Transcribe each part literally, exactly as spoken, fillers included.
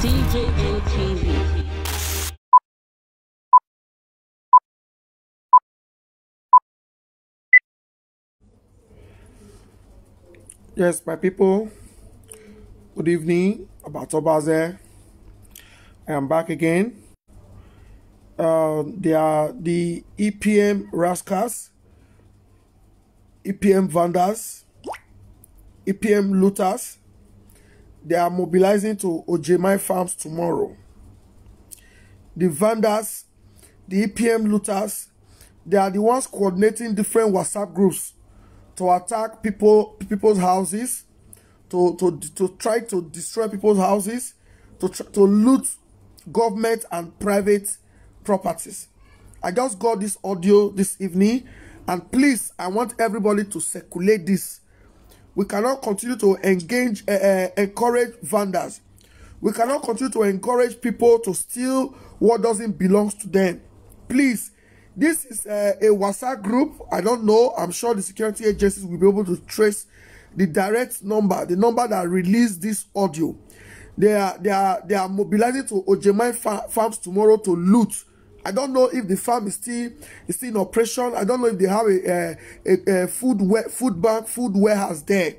D J N T V. Yes, my people. Good evening, Abatobaze. I am back again. Uh, they are the E P M rascals, E P M vandals, E P M looters. They are mobilizing to Ojemai farms tomorrow. The vandals, the E P M looters, they are the ones coordinating different WhatsApp groups to attack people, people's houses, to, to, to try to destroy people's houses, to, tr- to loot government and private properties. I just got this audio this evening, and please, I want everybody to circulate this. We cannot continue to engage, uh, uh, encourage vandals. We cannot continue to encourage people to steal what doesn't belong to them. Please, this is, uh, a WhatsApp group. I don't know. I'm sure the security agencies will be able to trace the direct number, the number that released this audio. They are they are they are mobilizing to Ojemai fa- farms tomorrow to loot. I don't know if the farm is still is still in operation. I don't know if they have a a, a, a food wa- food bank, food warehouse there.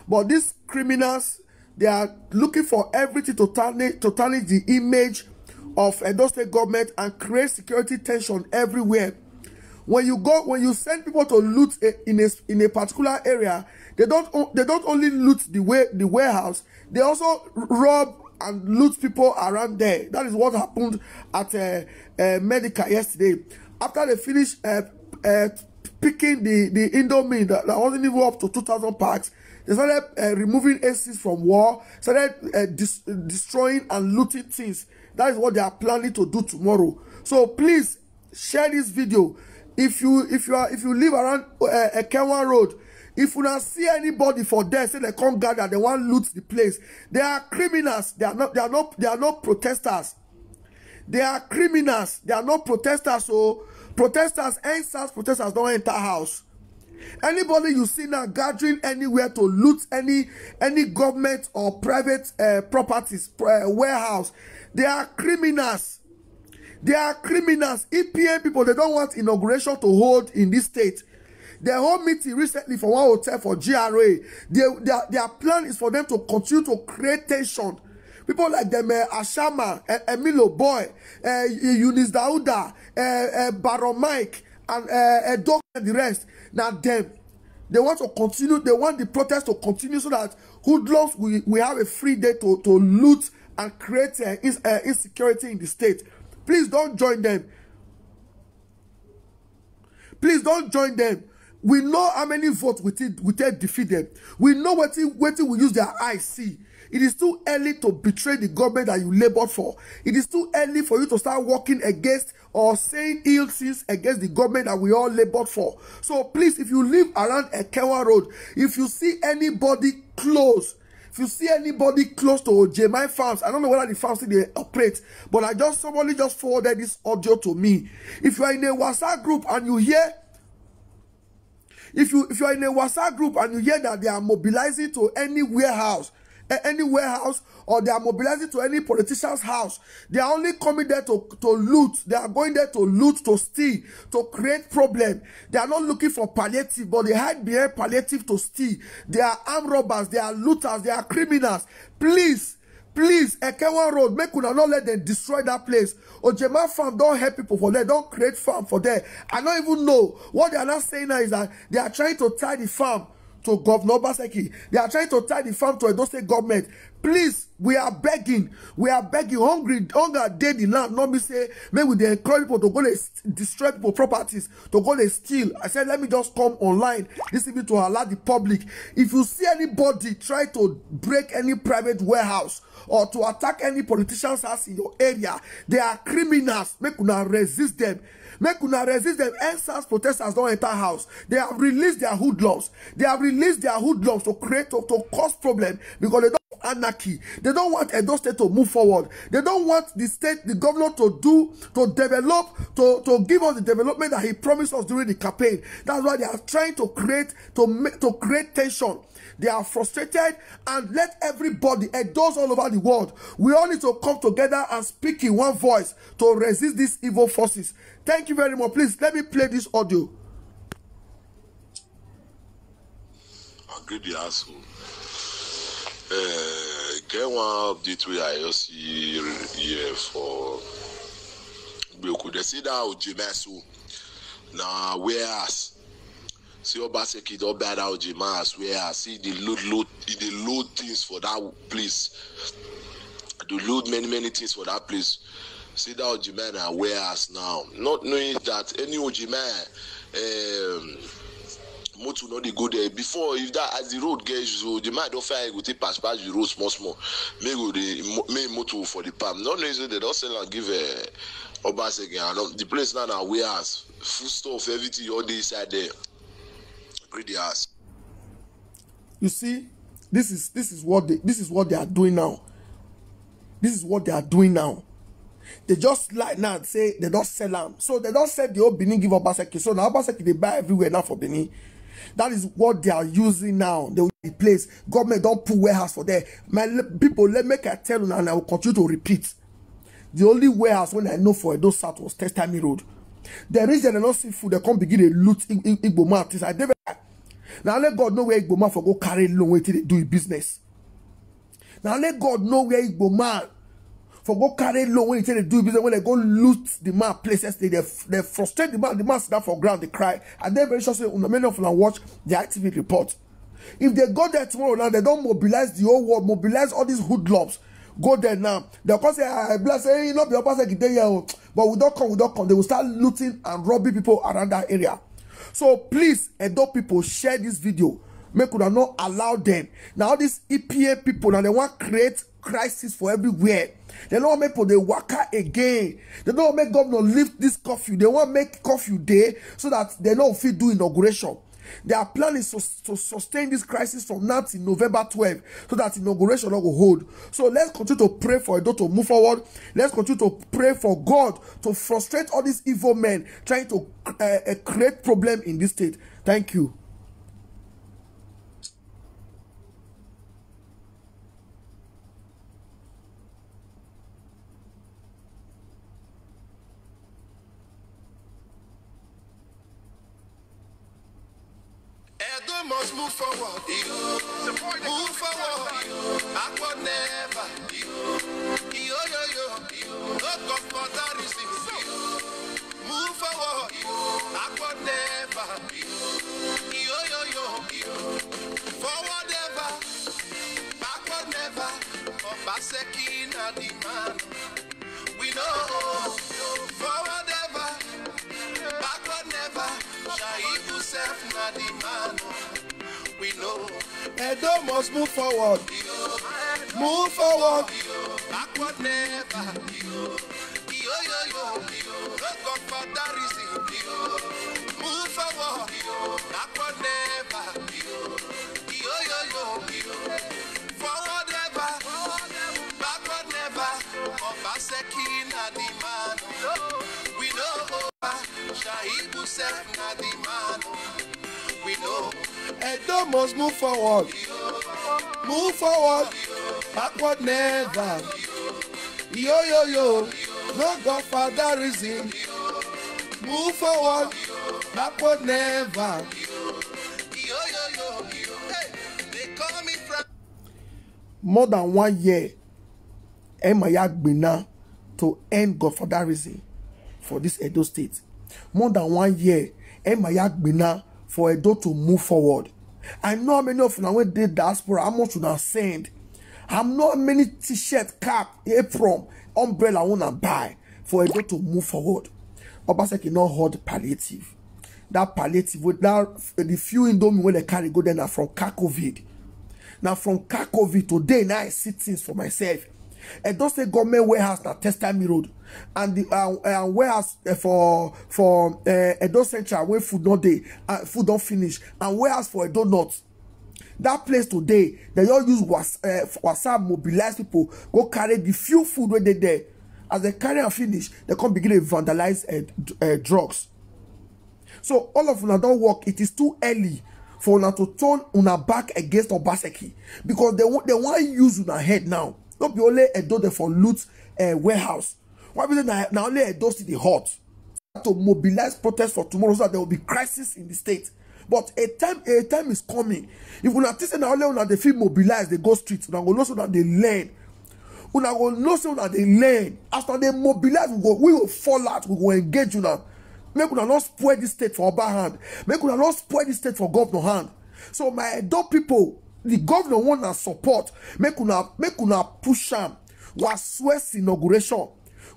But these criminals, they are looking for everything to tarnish to tarnish the image of Edo State government and create security tension everywhere. When you go, when you send people to loot a, in a in a particular area, they don't o- they don't only loot the way the warehouse. They also rob and loot people around there. That is what happened at uh, uh, Medica yesterday. After they finished uh, uh, picking the the Indomie that, that wasn't even up to two thousand packs, they started uh, removing A Cs from wall, started uh, dis- destroying and looting things. That is what they are planning to do tomorrow. So please share this video. If you if you are if you live around uh, Ekenwa Road, if you not see anybody for there, say they come gather, they want loot the place. They are criminals. They are not. They are not. They are not protesters. They are criminals. They are not protesters. So protesters, N SARS protesters don't enter house. Anybody you see now gathering anywhere to loot any any government or private uh, properties, uh, warehouse, they are criminals. They are criminals. E P M people, they don't want inauguration to hold in this state. They hold meeting recently for one hotel for G R A. They, their, their plan is for them to continue to create tension. People like them, uh, Ashama, uh, Emilio Boy, uh, Eunice Dauda, uh, uh, Baron Mike, and uh, uh, Doc and the rest. Now them, they want to continue. They want the protest to continue so that hoodlums will, will have a free day to, to loot and create uh, ins- uh, insecurity in the state. Please don't join them. Please don't join them. We know how many votes we take, we take defeat them. We know what what we use their eyes see. It is too early to betray the government that you labored for. It is too early for you to start working against or saying ill things against the government that we all labored for. So please, if you live around Ekewa Road, if you see anybody close, if you see anybody close to Ojemai farms, I don't know whether the farms still they operate, but I just somebody just forwarded this audio to me. If you are in a WhatsApp group and you hear, if you if you are in a WhatsApp group and you hear that they are mobilizing to any warehouse, a- any warehouse, or they are mobilizing to any politician's house, they are only coming there to, to loot. They are going there to loot, to steal, to create problem. They are not looking for palliative, but they hide behind palliative to steal. They are armed robbers. They are looters. They are criminals. Please, please, Ekewa Road, make una not let them destroy that place. Ojema farm don't help people for there, don't create farm for there. I don't even know what they are not saying now is that they are trying to tie the farm to Governor Obaseki. They are trying to tie the farm to Edo State government. Please, we are begging. We are begging. Hungry, hunger dey the land. Not me say, may we dey encourage people to go dey s- destroy people properties, to go dey steal. I said, let me just come online this evening to alert the public. If you see anybody try to break any private warehouse or to attack any politician's house in your area, they are criminals. Make una resist them. Make una resist them. N SARS protesters don't enter house. They have released their hoodlums. They have released their hoodlums to create to, to cause problem because they don't want anarchy. They don't want Edo State to move forward. They don't want the state, the governor to do to develop to to give us the development that he promised us during the campaign. That's why they are trying to create to make to create tension. They are frustrated, and let everybody, and those all over the world, we all need to come together and speak in one voice to resist these evil forces. Thank you very much. Please let me play this audio. Agree the asshole. Uh, get one update wey I just see here for Gbeku. They see that Ojima so na warehouse. See Obaseki don buy that Ojima as warehouse. See the load load e dey load things for that place. Dey load many many things for that place. See that Ojima na warehouse now. Not knowing that any Ojima um, motor no dey go there before. If that as the road get issue, so the man don fire go take pass pass the road small small. Make go dey make motor for the palm. No know say they don sell am give uh, Obaseki and the place now na warehouse, food stuff, everything all dey inside there. Greedy ass. You see, this is this is what they this is what they are doing now. This is what they are doing now. They just like now say they don't sell them. So they don't sell the old Benin give Obaseki. So now Obaseki they buy everywhere now for Benin. That is what they are using now. They will replace. Government don't put warehouse for there. My people, let me I tell you now, and I will continue to repeat. The only warehouse when I know for Edo South was Testami Road. The reason they don't see food, they come begin to loot Igbo man. I never now let God know where Igbo man for go carry loan waiting to do his business. Now let God know where Igbo man for go carry loan when he tell they do business when they go loot the man places they they, they frustrate the man. The man sit down for ground, they cry, and then very sure say many of them watch the I T V report. If they go there tomorrow now, they don't mobilize the whole world, mobilize all these hoodlums. Go there now. They'll come say, ah, bless, hey, not be up there, oh. But we don't come, we don't come. They will start looting and robbing people around that area. So please, Edo people, share this video. Make una not allow them. Now these E P A people, now they want create crisis for everywhere. They don't make people they waka again. They don't make governor lift this curfew. They want make curfew day so that they don't fit do inauguration. Their plan is to, to sustain this crisis from now till November twelve so that inauguration no go hold. So let's continue to pray for Edo to move forward. Let's continue to pray for God to frustrate all these evil men trying to uh, uh, create problem in this state. Thank you. Edo must move forward. Move forward. Backward never. Yo, yo, yo. No God for that reason. Move forward. Backward never. Yo, yo, yo. Forward ever. Backward never. Obaseki na the man. We know forward ever, backward never. Shaibu self na the man. We know Edo must move forward. Move forward. Backward never. Yo, yo, yo. No God for that reason. Move forward. Backward never. Yo, yo, yo. Forward ever. Backward never. Obaseki na the man. We know over. Shaibu self na the man. We know. Edo must move forward. Move forward. Backward never. Yo, yo, yo. No God for that reason. Move forward. Backward never. Yo, yo, yo. Hey, they call me from More than one year, Emaya Gbina to end godfatherism for this Edo state. More than one year, Emaya Gbina for Edo to move forward. I know how many of una wey dey diaspora, how much una send. I know how many t-shirt, cap, apron, umbrella una buy for Edo to move forward. Obaseki no hold palliative. That palliative, with that the few Indomie wey they carry go there na from Kakovid. Na from Kakovid today na I see things for myself. Edo State Government Warehouse na Testami Road, and the uh, uh, warehouse uh, for for uh, Edo Central wey food no dey, uh, food don finish, and warehouse for Edo North. That place today, they all use was, uh, WhatsApp mobilize people, go carry the few food wey dey there. As they carry am finish, they come begin to vandalize uh, d- uh, drugs. So all of una don work. It is too early for una to turn una back against Obaseki, because they wa- they wan use una head now. No be only Edo dey for loot uh, warehouse. Why be say na na only Edo still dey hot? To mobilize protest for tomorrow so that there will be crisis in the state. But a time a time is coming. If una think say na only una dey fit mobilize, dey go street, una go know say una dey learn. Una go know say una dey learn. As una dey mobilize, we go we go fall out, we go engage una. Make una no spoil this state for Oba hand. Make una no spoil this state for governor hand. So my Edo people, the governor want una support. Make una make una push am. Waswesi inauguration.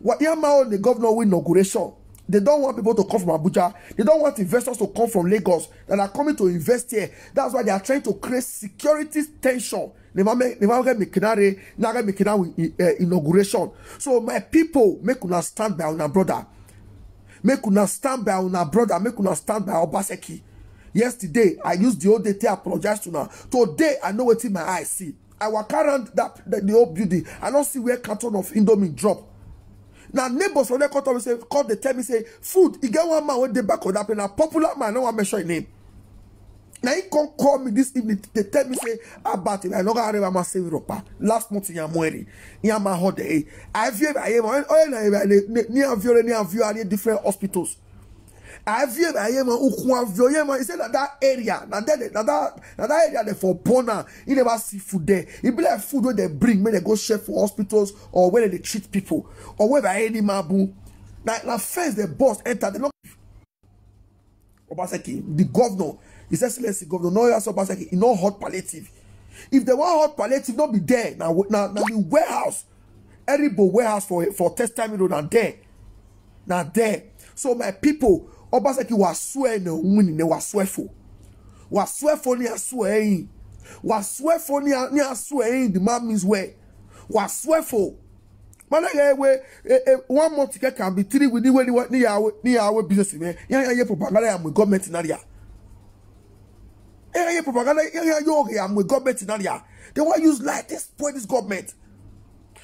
Wa Yama on the governor with inauguration. They don't want people to come from Abuja. They don't want investors to come from Lagos that are coming to invest here. That's why they are trying to create security tension. They might make they might get Mikinare, now get Mikinare with uh, inauguration. So my people, make una stand by una brother. Make una stand by una brother. Make una stand by Obaseki. Yesterday, I used the whole day to apologize to una. Today, I know wetin my eye see. I waka around that the, the old building. I don't see where carton of Indomie drop. Now neighbors for there come tell me say, come they tell me say food. E get one man wey dey back of that place. Na popular man, I no wan mention him name. Now he come call me this evening. They tell me say about it. I no go arrive my save ropa last month in Yamueri. Yama holiday. I view I am. Oh, na ni avio ni avio are different hospitals. I view I am. Ukwa vio. He said that that area. Now that that that area they for Bona. He never see food there. It be like food where they bring when they go share for hospitals or where they treat people or where by any mabu. Now now first the boss enter. They no Obaseki, the governor, His Excellency Governor Noyas Obaseki, he no hot palliative. If they want hot palliative, not be there. Now now now the warehouse, Eribo warehouse for for test time road and there. Now there. So my people, Obaseki was swear no winning, they was swearful. Was swearful near swearing. Was swearful near near swearing. The man means where. Was swearful. Mana ya ewe e- e- one month ke can be three with the way ni ni ya ni ya business me. Ya ya ye propaganda ya mu government na ya. Ya ya ye propaganda ya ya yo ya mu government na ya. They want use like this point this government.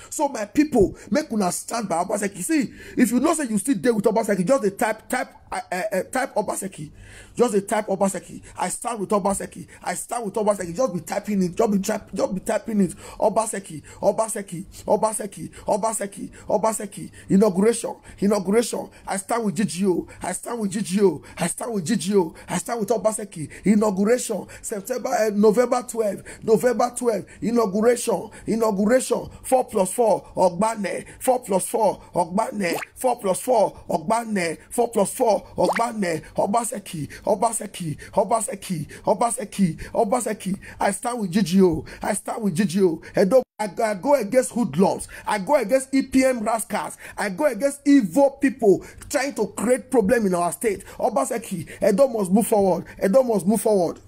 So my people, make una stand by Obaseki. See, if you know say you still dey with Obaseki, just dey type type uh, uh, uh, type Obaseki. Just dey type Obaseki. I stand with Obaseki. I stand with Obaseki. Just be typing it. Just be type. Just be typing it. Obaseki. Obaseki. Obaseki. Obaseki. Obaseki. Inauguration. Inauguration. I stand with G G O. I stand with G G O. I stand with G G O. I stand with Obaseki. Inauguration. September. Uh, November twelve. November twelve. Inauguration. Inauguration. Four plus four. Ogbane. Four plus four. Ogbane. Four plus four. Ogbane. Four plus four. Ogbane. Obaseki. Obaseki. Obaseki. Obaseki. Obaseki. I stand with G G O. I stand with G G O. Edo, I, I go against hoodlums. I go against E P M rascals. I go against evil people trying to create problem in our state. Obaseki, Edo must move forward. Edo must move forward.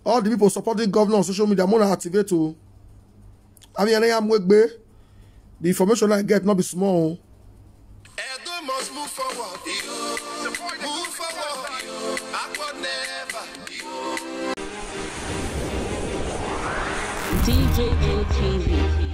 All the people supporting governor on social media, mona activate o. I mean, I am wegbe. The information I get not be small. Edo must move forward. Move forward. Backward never. D J N T V.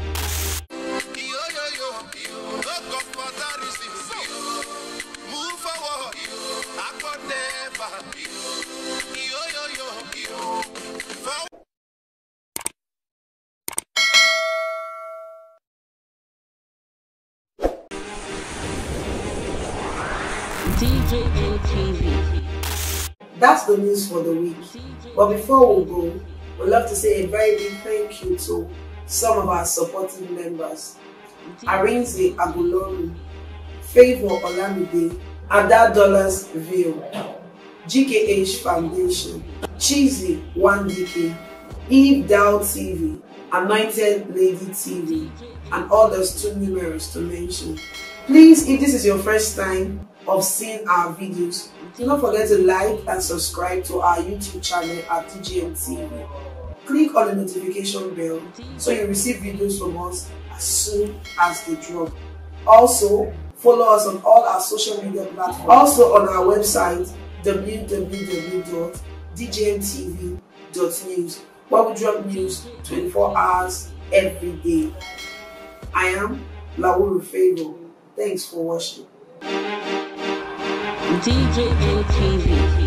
D J N T V. That's the news for the week. But before we go, we'd love to say a very big thank you to some of our supporting members. Arinze Agulonu, Favor Olamide, Ada Dollars View, G K H Foundation, Cheesy One D K, Eve Dow T V, Anointed Lady T V, and others too numerous to mention. Please, if this is your first time of seeing our videos, do not forget to like and subscribe to our YouTube channel at D J M T V. Click on the notification bell so you receive videos from us as soon as they drop. Also, follow us on all our social media platforms. Also on our website, w w w dot d j m t v dot news, where we drop news twenty-four hours every day. I am Lawuru Favor. Thanks for watching. D J A T V.